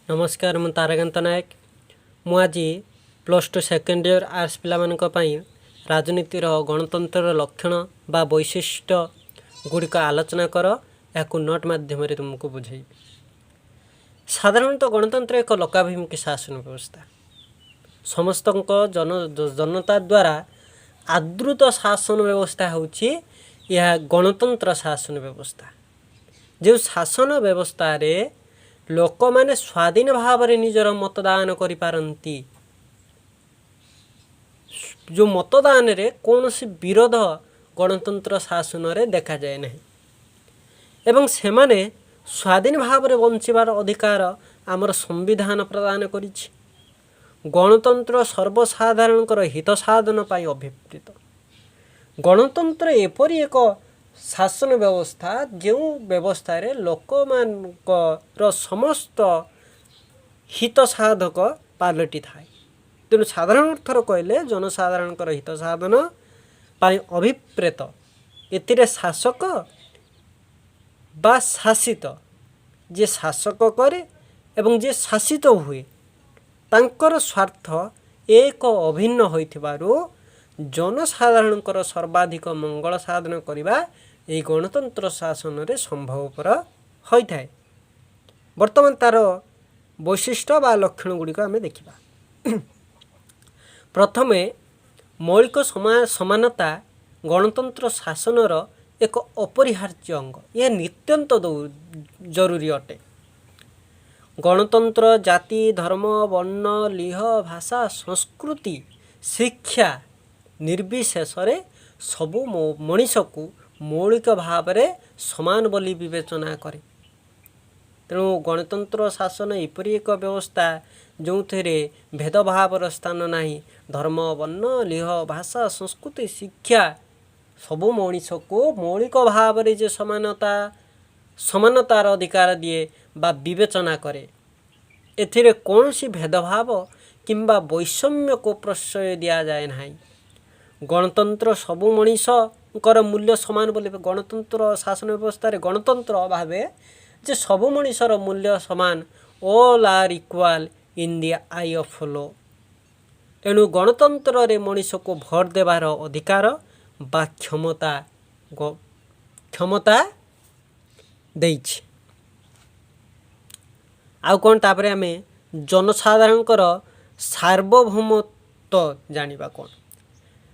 ନମସ୍କାର, ମୁଁ ତାରାକାନ୍ତ ନାୟକ। ମୁଁ ଆଜି +2 ସେକେଣ୍ଡ ଇୟର୍ ଆର୍ଟ୍ସ ପିଲାମାନଙ୍କ ପାଇଁ ରାଜନୀତିର ଗଣତନ୍ତ୍ରର ଲକ୍ଷଣ ବା ବୈଶିଷ୍ଟ୍ୟ ଗୁଡ଼ିକ ଆଲୋଚନା କର, ଏହାକୁ ନୋଟ୍ ମାଧ୍ୟମରେ ତୁମକୁ ବୁଝେଇବି। ସାଧାରଣତଃ ଗଣତନ୍ତ୍ର ଏକ ଲୋକାଭିମୁଖୀ ଶାସନ ବ୍ୟବସ୍ଥା। ସମସ୍ତଙ୍କ ଜନତା ଦ୍ୱାରା ଆଦୃତ ଶାସନ ବ୍ୟବସ୍ଥା ହେଉଛି ଏହା ଗଣତନ୍ତ୍ର ଶାସନ ବ୍ୟବସ୍ଥା। ଯେଉଁ ଶାସନ ବ୍ୟବସ୍ଥାରେ ଲୋକମାନେ ସ୍ୱାଧୀନ ଭାବରେ ନିଜର ମତଦାନ କରିପାରନ୍ତି, ଯେଉଁ ମତଦାନରେ କୌଣସି ବିରୋଧ ଗଣତନ୍ତ୍ର ଶାସନରେ ଦେଖାଯାଏ ନାହିଁ ଏବଂ ସେମାନେ ସ୍ୱାଧୀନ ଭାବରେ ବଞ୍ଚିବାର ଅଧିକାର ଆମର ସମ୍ବିଧାନ ପ୍ରଦାନ କରିଛି। ଗଣତନ୍ତ୍ର ସର୍ବସାଧାରଣଙ୍କର ହିତ ସାଧନ ପାଇଁ ଅଭିପ୍ରେତ। ଗଣତନ୍ତ୍ର ଏପରି ଏକ ଶାସନ ବ୍ୟବସ୍ଥା, ଯେଉଁ ବ୍ୟବସ୍ଥାରେ ଲୋକମାନଙ୍କର ସମସ୍ତ ହିତ ସାଧକ ପାଲଟିଥାଏ। ତେଣୁ ସାଧାରଣ ଅର୍ଥରେ କହିଲେ ଜନସାଧାରଣଙ୍କର ହିତ ସାଧନ ପାଇଁ ଅଭିପ୍ରେତ। ଏଥିରେ ଶାସକ ବା ଶାସିତ, ଯିଏ ଶାସକ କରେ ଏବଂ ଯିଏ ଶାସିତ ହୁଏ, ତାଙ୍କର ସ୍ୱାର୍ଥ ଏକ ଅଭିନ୍ନ ହୋଇଥିବାରୁ ଜନସାଧାରଣଙ୍କର ସର୍ବାଧିକ ମଙ୍ଗଳ ସାଧନ କରିବା ଏହି ଗଣତନ୍ତ୍ର ଶାସନରେ ସମ୍ଭବପର ହୋଇଥାଏ। ବର୍ତ୍ତମାନ ତା'ର ବୈଶିଷ୍ଟ୍ୟ ବା ଲକ୍ଷଣ ଗୁଡ଼ିକ ଆମେ ଦେଖିବା। ପ୍ରଥମେ ମୌଳିକ ସମାନତା ଗଣତନ୍ତ୍ର ଶାସନର ଏକ ଅପରିହାର୍ଯ୍ୟ ଅଙ୍ଗ। ଏହା ନିତ୍ୟାନ୍ତ ଜରୁରୀ ଅଟେ। ଗଣତନ୍ତ୍ର ଜାତି, ଧର୍ମ, ବର୍ଣ୍ଣ, ଲିଙ୍ଗ, ଭାଷା, ସଂସ୍କୃତି, ଶିକ୍ଷା ନିର୍ବିଶେଷରେ ସବୁ ମଣିଷକୁ ମୌଳିକ ଭାବରେ ସମାନ ବୋଲି ବିବେଚନା କରେ। ତେଣୁ ଗଣତନ୍ତ୍ର ଶାସନ ଏପରି ଏକ ବ୍ୟବସ୍ଥା, ଯେଉଁଥିରେ ଭେଦଭାବର ସ୍ଥାନ ନାହିଁ। ଧର୍ମ, ବର୍ଣ୍ଣ, ଲିଙ୍ଗ, ଭାଷା, ସଂସ୍କୃତି, ଶିକ୍ଷା, ସବୁ ମଣିଷକୁ ମୌଳିକ ଭାବରେ ଯେ ସମାନତାର ଅଧିକାର ଦିଏ ବା ବିବେଚନା କରେ। ଏଥିରେ କୌଣସି ଭେଦଭାବ କିମ୍ବା ବୈଷମ୍ୟକୁ ପ୍ରଶ୍ରୟ ଦିଆଯାଏ ନାହିଁ। ଗଣତନ୍ତ୍ର ସବୁ ମଣିଷଙ୍କର ମୂଲ୍ୟ ସମାନ ବୋଲି, ଗଣତନ୍ତ୍ର ଶାସନ ବ୍ୟବସ୍ଥାରେ ଗଣତନ୍ତ୍ର ଭାବେ ଯେ ସବୁ ମଣିଷର ମୂଲ୍ୟ ସମାନ। All are equal in the eye of law. ତେଣୁ ଗଣତନ୍ତ୍ରରେ ମଣିଷକୁ ଭୋଟ ଦେବାର ଅଧିକାର ବା କ୍ଷମତା ଦେଇଛି। ଆଉ କ'ଣ? ତାପରେ ଆମେ ଜନସାଧାରଣଙ୍କର ସାର୍ବଭୌମତ୍ୱ ଜାଣିବା। କ'ଣ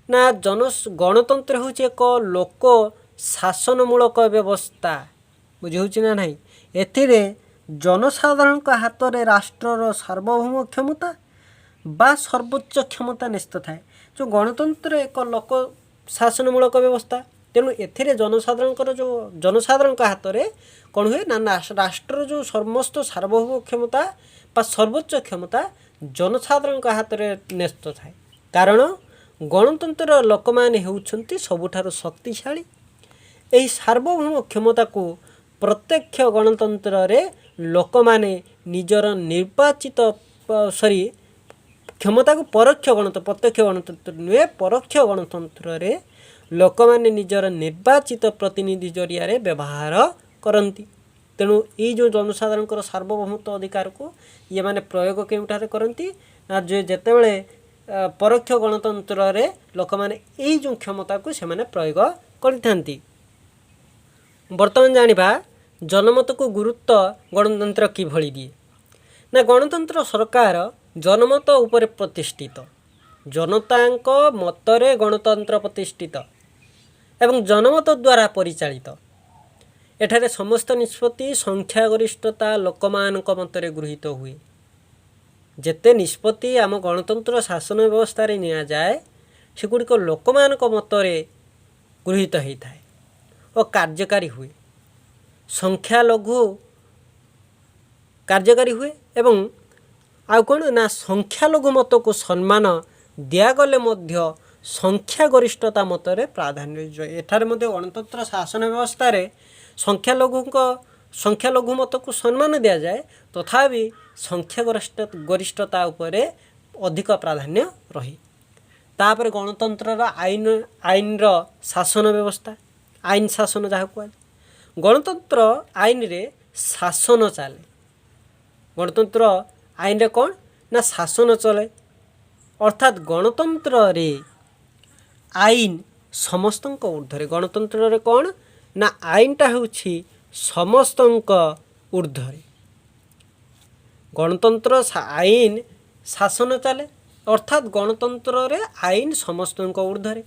ନା ଗଣତନ୍ତ୍ର ହେଉଛି ଏକ ଲୋକ ଶାସନମୂଳକ ବ୍ୟବସ୍ଥା। ବୁଝି ହେଉଛି ନା ନାହିଁ? ଏଥିରେ ଜନସାଧାରଣଙ୍କ ହାତରେ ରାଷ୍ଟ୍ରର ସାର୍ବଭୌମ କ୍ଷମତା ବା ସର୍ବୋଚ୍ଚ କ୍ଷମତା ନ୍ୟସ୍ତ ଥାଏ। ଯେଉଁ ଗଣତନ୍ତ୍ର ଏକ ଲୋକ ଶାସନମୂଳକ ବ୍ୟବସ୍ଥା, ତେଣୁ ଏଥିରେ ଜନସାଧାରଣଙ୍କ ହାତରେ କ'ଣ ହୁଏ ନା ରାଷ୍ଟ୍ରର ଯେଉଁ ସମସ୍ତ ସାର୍ବଭୌମ କ୍ଷମତା ବା ସର୍ବୋଚ୍ଚ କ୍ଷମତା ଜନସାଧାରଣଙ୍କ ହାତରେ ନ୍ୟସ୍ତ ଥାଏ। କାରଣ ଗଣତନ୍ତ୍ରର ଲୋକମାନେ ହେଉଛନ୍ତି ସବୁଠାରୁ ଶକ୍ତିଶାଳୀ। ଏହି ସାର୍ବଭୌମ କ୍ଷମତାକୁ ପ୍ରତ୍ୟକ୍ଷ ଗଣତନ୍ତ୍ରରେ ଲୋକମାନେ ନିଜର ନିର୍ବାଚିତ, ସରି, କ୍ଷମତାକୁ ପରୋକ୍ଷ ଗଣତନ୍ତ୍ର, ପ୍ରତ୍ୟକ୍ଷ ଗଣତନ୍ତ୍ର ନୁହେଁ, ପରୋକ୍ଷ ଗଣତନ୍ତ୍ରରେ ଲୋକମାନେ ନିଜର ନିର୍ବାଚିତ ପ୍ରତିନିଧି ଜରିଆରେ ବ୍ୟବହାର କରନ୍ତି। ତେଣୁ ଏଇ ଯେଉଁ ଜନସାଧାରଣଙ୍କର ସାର୍ବଭୌମତ୍ୱ ଅଧିକାରକୁ ଇଏମାନେ ପ୍ରୟୋଗ କେଉଁଠାରେ କରନ୍ତି ନା ଯେ ଯେତେବେଳେ ପରୋକ୍ଷ ଗଣତନ୍ତ୍ରରେ ଲୋକମାନେ ଏଇ ଯେଉଁ କ୍ଷମତାକୁ ସେମାନେ ପ୍ରୟୋଗ କରିଥାନ୍ତି। ବର୍ତ୍ତମାନ ଜାଣିବା ଜନମତକୁ ଗୁରୁତ୍ୱ ଗଣତନ୍ତ୍ର କିଭଳି ଦିଏ। ନା ଗଣତନ୍ତ୍ର ସରକାର ଜନମତ ଉପରେ ପ୍ରତିଷ୍ଠିତ। ଜନତାଙ୍କ ମତରେ ଗଣତନ୍ତ୍ର ପ୍ରତିଷ୍ଠିତ ଏବଂ ଜନମତ ଦ୍ୱାରା ପରିଚାଳିତ। ଏଠାରେ ସମସ୍ତ ନିଷ୍ପତ୍ତି ସଂଖ୍ୟାଗରିଷ୍ଠତା ଲୋକମାନଙ୍କ ମତରେ ଗୃହୀତ ହୁଏ। ଯେତେ ନିଷ୍ପତ୍ତି ଆମ ଗଣତନ୍ତ୍ର ଶାସନ ବ୍ୟବସ୍ଥାରେ ନିଆଯାଏ, ସେଗୁଡ଼ିକ ଲୋକମାନଙ୍କ ମତରେ ଗୃହୀତ ହୋଇଥାଏ ଓ କାର୍ଯ୍ୟକାରୀ ହୁଏ। ସଂଖ୍ୟାଲଘୁ କାର୍ଯ୍ୟକାରୀ ହୁଏ ଏବଂ ଆଉ କ'ଣ ନା ସଂଖ୍ୟାଲଘୁ ମତକୁ ସମ୍ମାନ ଦିଆଗଲେ ମଧ୍ୟ ସଂଖ୍ୟାଗରିଷ୍ଠତା ମତରେ ପ୍ରାଧାନ୍ୟ। ଏଠାରେ ମଧ୍ୟ ଗଣତନ୍ତ୍ର ଶାସନ ବ୍ୟବସ୍ଥାରେ ସଂଖ୍ୟାଲଘୁ ମତକୁ ସମ୍ମାନ ଦିଆଯାଏ, ତଥାପି ଗରିଷ୍ଠତା ଉପରେ ଅଧିକ ପ୍ରାଧାନ୍ୟ ରହେ। ତାପରେ ଗଣତନ୍ତ୍ରର ଆଇନର ଶାସନ ବ୍ୟବସ୍ଥା, ଆଇନ ଶାସନ ଯାହାକୁ କୁହାଯାଏ। ଗଣତନ୍ତ୍ର ଆଇନରେ ଶାସନ ଚାଲେ। ଗଣତନ୍ତ୍ର ଆଇନରେ କ'ଣ ନା ଶାସନ ଚଲେ। ଅର୍ଥାତ୍ ଗଣତନ୍ତ୍ରରେ ଆଇନ ସମସ୍ତଙ୍କ ଉର୍ଦ୍ଧ୍ୱରେ। ଗଣତନ୍ତ୍ରରେ କ'ଣ ନା ଆଇନଟା ହେଉଛି ସମସ୍ତଙ୍କ ଉର୍ଦ୍ଧ୍ୱରେ। ଗଣତନ୍ତ୍ର ଆଇନ ଶାସନ ଚାଲେ, ଅର୍ଥାତ୍ ଗଣତନ୍ତ୍ରରେ ଆଇନ ସମସ୍ତଙ୍କ ଉର୍ଦ୍ଧ୍ୱରେ।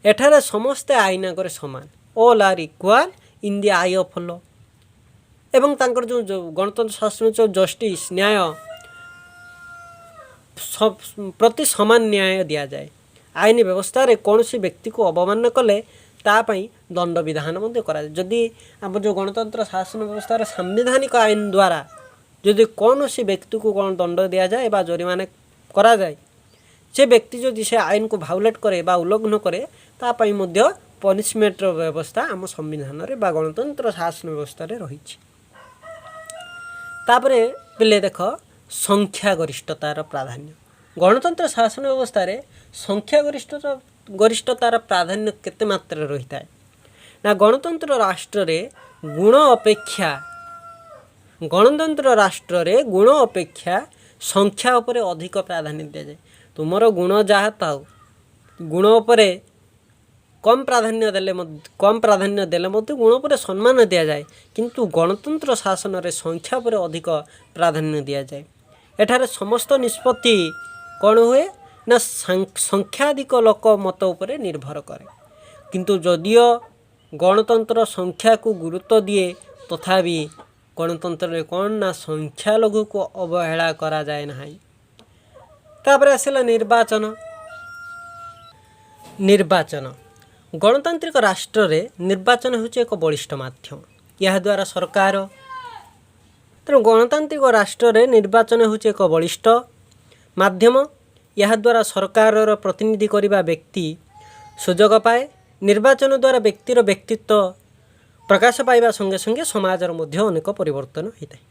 ଏଠାରେ ସମସ୍ତେ ଆଇନ ଆଗରେ ସମାନ। All are equal in the eye of law. ଏବଂ ତାଙ୍କର ଯେଉଁ ଗଣତନ୍ତ୍ର ଶାସନ, ଯେଉଁ ଜଷ୍ଟିସ୍, ନ୍ୟାୟ ପ୍ରତି ସମାନ ନ୍ୟାୟ ଦିଆଯାଏ। ଆଇନ ବ୍ୟବସ୍ଥାରେ କୌଣସି ବ୍ୟକ୍ତିକୁ ଅବମାନନା କଲେ ତା ପାଇଁ ଦଣ୍ଡବିଧାନ ମଧ୍ୟ କରାଯାଏ। ଯଦି ଆମର ଯେଉଁ ଗଣତନ୍ତ୍ର ଶାସନ ବ୍ୟବସ୍ଥାରେ ସାମ୍ବିଧାନିକ ଆଇନ ଦ୍ୱାରା ଯଦି କୌଣସି ବ୍ୟକ୍ତିକୁ କ'ଣ ଦଣ୍ଡ ଦିଆଯାଏ ବା ଜରିମାନା କରାଯାଏ, ସେ ବ୍ୟକ୍ତି ଯଦି ସେ ଆଇନକୁ ଭାଉଲେଟ୍ କରେ ବା ଉଲ୍ଲଂଘନ କରେ, ତା ପାଇଁ ମଧ୍ୟ ପନିସମେଣ୍ଟର ବ୍ୟବସ୍ଥା ଆମ ସମ୍ବିଧାନରେ ବା ଗଣତନ୍ତ୍ର ଶାସନ ବ୍ୟବସ୍ଥାରେ ରହିଛି। ତାପରେ ପିଲେ ଦେଖ, ସଂଖ୍ୟାଗରିଷ୍ଠତାର ପ୍ରାଧାନ୍ୟ। ଗଣତନ୍ତ୍ର ଶାସନ ବ୍ୟବସ୍ଥାରେ ସଂଖ୍ୟାଗରିଷ୍ଠତାର ପ୍ରାଧାନ୍ୟ କେତେ ମାତ୍ରାରେ ରହିଥାଏ ନା, ଗଣତନ୍ତ୍ର ରାଷ୍ଟ୍ରରେ ଗୁଣ ଅପେକ୍ଷା ସଂଖ୍ୟା ଉପରେ ଅଧିକ ପ୍ରାଧାନ୍ୟ ଦିଆଯାଏ। ତୁମର ଗୁଣ ଯାହା ଥାଉ, ଗୁଣ ଉପରେ କମ୍ ପ୍ରାଧାନ୍ୟ ଦେଲେ ମଧ୍ୟ ଗୁଣ ଉପରେ ସମ୍ମାନ ଦିଆଯାଏ। କିନ୍ତୁ ଗଣତନ୍ତ୍ର ଶାସନରେ ସଂଖ୍ୟା ଉପରେ ଅଧିକ ପ୍ରାଧାନ୍ୟ ଦିଆଯାଏ। ଏଠାରେ ସମସ୍ତ ନିଷ୍ପତ୍ତି କ'ଣ ହୁଏ ନା ସଂଖ୍ୟାଧିକ ଲୋକ ମତ ଉପରେ ନିର୍ଭର କରେ। କିନ୍ତୁ ଯଦିଓ ଗଣତନ୍ତ୍ର ସଂଖ୍ୟାକୁ ଗୁରୁତ୍ୱ ଦିଏ, ତଥାପି ଗଣତନ୍ତ୍ରରେ କ'ଣ ନା ସଂଖ୍ୟାଲଘୁକୁ ଅବହେଳା କରାଯାଏ ନାହିଁ। ତାପରେ ଆସିଲା ନିର୍ବାଚନ। ନିର୍ବାଚନ, ଗଣତାନ୍ତ୍ରିକ ରାଷ୍ଟ୍ରରେ ନିର୍ବାଚନ ହେଉଛି ଏକ ବଳିଷ୍ଠ ମାଧ୍ୟମ। ଏହାଦ୍ୱାରା ସରକାର ତେଣୁ ଗଣତାନ୍ତ୍ରିକ ରାଷ୍ଟ୍ରରେ ନିର୍ବାଚନ ହେଉଛି ଏକ ବଳିଷ୍ଠ ମାଧ୍ୟମ। ଏହାଦ୍ୱାରା ସରକାରର ପ୍ରତିନିଧି କରିବା ବ୍ୟକ୍ତି ସୁଯୋଗ ପାଏ। ନିର୍ବାଚନ ଦ୍ୱାରା ବ୍ୟକ୍ତିର ବ୍ୟକ୍ତିତ୍ୱ ପ୍ରକାଶ ପାଇବା ସଙ୍ଗେ ସଙ୍ଗେ ସମାଜର ମଧ୍ୟ ଅନେକ ପରିବର୍ତ୍ତନ ହୋଇଥାଏ।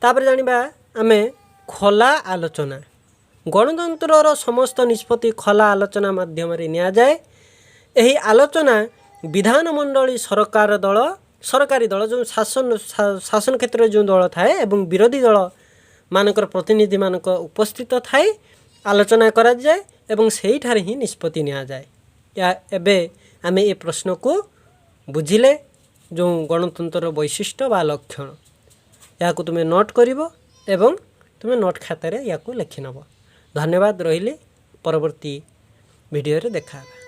ତାପରେ ଜାଣିବା ଆମେ ଖୋଲା ଆଲୋଚନା। ଗଣତନ୍ତ୍ରର ସମସ୍ତ ନିଷ୍ପତ୍ତି ଖୋଲା ଆଲୋଚନା ମାଧ୍ୟମରେ ନିଆଯାଏ। ଏହି ଆଲୋଚନା ବିଧାନମଣ୍ଡଳୀ, ସରକାର ଦଳ, ସରକାରୀ ଦଳ, ଯେଉଁ ଶାସନ କ୍ଷେତ୍ରରେ ଯେଉଁ ଦଳ ଥାଏ ଏବଂ ବିରୋଧୀ ଦଳ ମାନଙ୍କର ପ୍ରତିନିଧିମାନଙ୍କ ଉପସ୍ଥିତ ଥାଏ, ଆଲୋଚନା କରାଯାଏ ଏବଂ ସେଇଠାରେ ହିଁ ନିଷ୍ପତ୍ତି ନିଆଯାଏ। ଏହା ଏବେ ଆମେ ଏ ପ୍ରଶ୍ନକୁ ବୁଝିଲେ, ଯେଉଁ ଗଣତନ୍ତ୍ରର ବୈଶିଷ୍ଟ୍ୟ ବା ଲକ୍ଷଣ। ଏହାକୁ ତୁମେ ନୋଟ୍ କରିବ ଏବଂ ତୁମେ ନୋଟ୍ ଖାତାରେ ୟାକୁ ଲେଖିନେବ। ଧନ୍ୟବାଦ, ରହିଲି। ପରବର୍ତ୍ତୀ ଭିଡ଼ିଓରେ ଦେଖା ହେବା।